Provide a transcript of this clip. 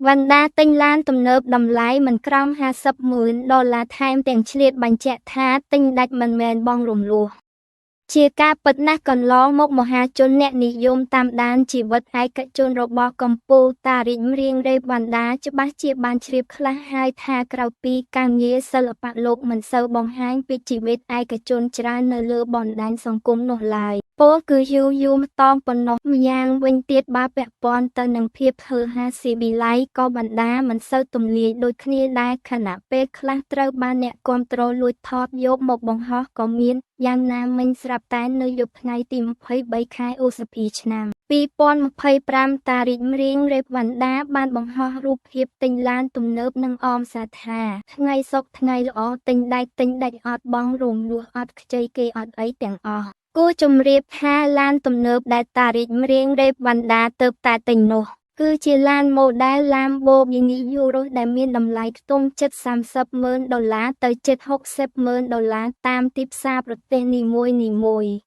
វណ្ណដាទិញឡានទំនើបតម្លៃមិនក្រោម50ម៉ឺនដុល្លារថែមទាំងឆ្លៀតបញ្ជាក់ថាទិញដាច់មិនមែនបង់រំលោះ ជាការពិតណាស់កន្លងមកមហាជនអ្នកនិយមតាមដានជីវិតឯកជនរបស់កំពូលតារាចម្រៀងរ៉េវណ្ណដាច្បាស់ជាបានជ្រាបខ្លះហើយថាក្រៅពីការងារសិល្បៈលោកមិនសូវបង្ហាញពីជីវិតឯកជនច្រើននៅលើបណ្ដាញសង្គមនោះឡើយពោលគឺយូរយូរម្តងប៉ុណ្ណោះម្យ៉ាងវិញទៀតបើពាក់ព័ន្ធទៅនឹងភាពហ៊ឺហាស៊ីវិល័យក៏បណ្ដាមិនសូវទំលាយដូចគ្នាដែរខណៈពេលខ្លះត្រូវបានអ្នកគាំទ្រលួចថតយកមកបង្ហោះក៏មានយ៉ាងណាមិញស្រាប់តែនៅយប់ថ្ងៃទី23ខែឧសភាឆ្នាំ2025តារាចម្រៀងរ៉េវណ្ណដាបានបង្ហោះរូបភាពទិញឡានទំនើបនិងអមសាថាថ្ងៃសុក្រថ្ងៃល្អទិញដាច់ទិញដាច់អត់បង់រំលោះអត់ខ្ចីគេអត់អីទាំងអស់គួរជម្រាបថាឡានទំនើបដែលតារាចម្រៀងរ៉េវណ្ណដាទើបតែទិញនោះគឺជាឡានម៉ូដែល Lamborghini Urus ដែលមានតម្លៃខ្ទង់ជិត30ម៉ឺនដុល្លារទៅជិត60ម៉ឺនដុល្លារតាមទីផ្សារប្រទេសនីមួយៗ។